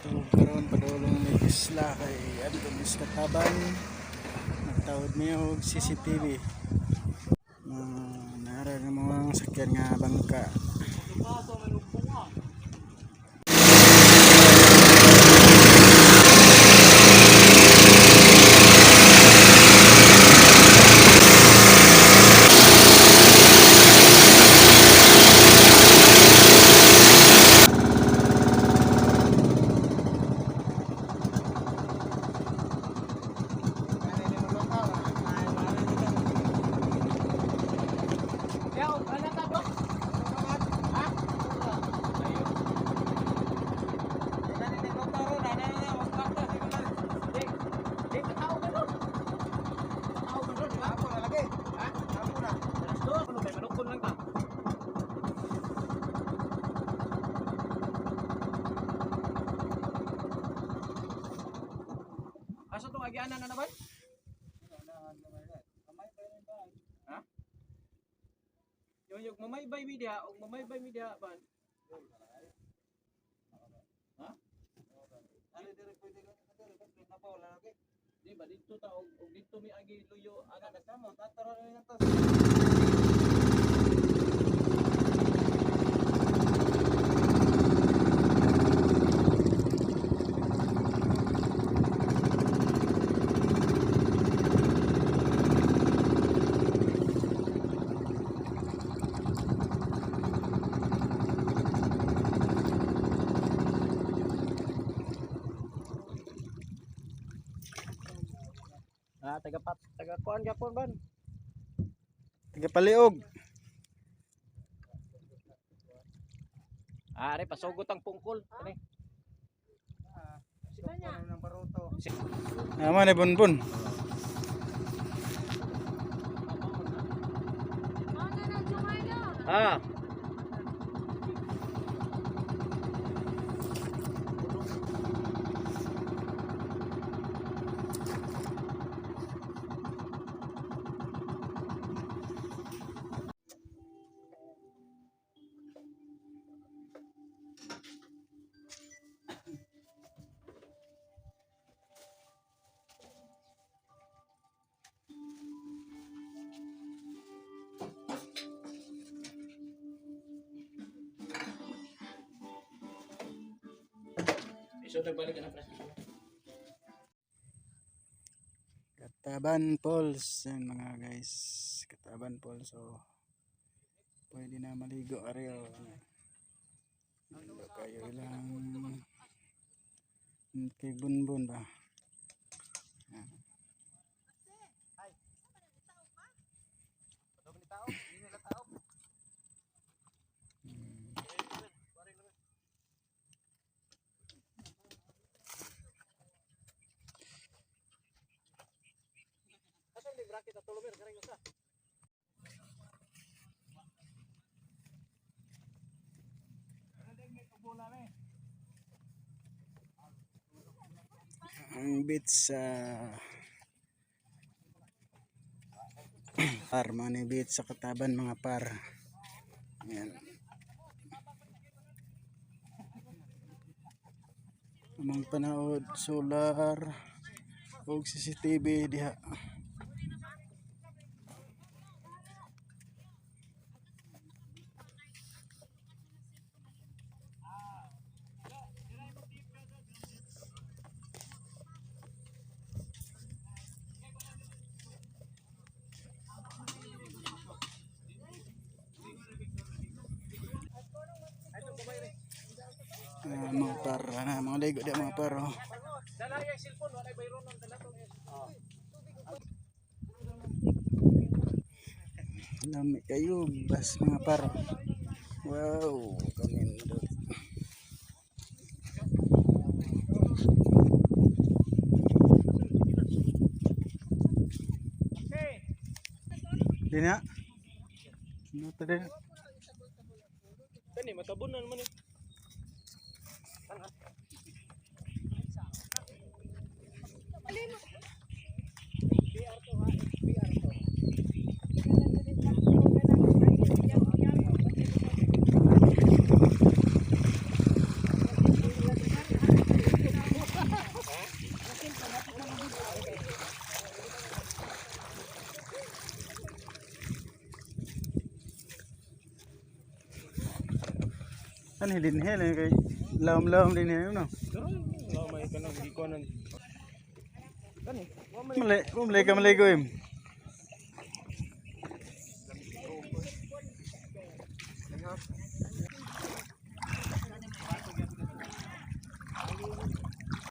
So karon padulong mi isla kay adto mi sa Kataban. Nagtawod mi og CCTV. Nara nga mga sakyan nga bangka. Asa tong agianan na naman? Ha? Yung yung mamaybay mi diha og mamaybay mi diha ban. Ha? Di ba dito ta og dito mi agi luyo ana na Ah, taga pat taga kuan gyapon ban. Tagapaliog. Ah, are pasugot ang pungkol. Ani. Naman ni Bonbon. Ah. Iso nagbalik na pre. Kataban Falls. Yan mga guys. Kataban Falls. So, pwede na maligo ariyo. Maligo kayo ilang kay Bonbon ba? Yan. Asa ni bracket ato lumer kareng usa. Ang beach sa par, mga ni beach sa Kataban, mga par. Ayan. Among panaod, solar ug CCTV diha. Ah, mga par, ana, mga ligo diha mga par. Oh. Dala yung cellphone wala bayron nun dala tong. Lami kayo, bas mga par. Wow, kamindot. Di na. Ano ta din? Kani matabon na naman eh. Kan hilin-hil eh kay lawom-lawom din eh no. Wala may kanang gikonan. Kani, wa man. Mali, mali ka maligo im.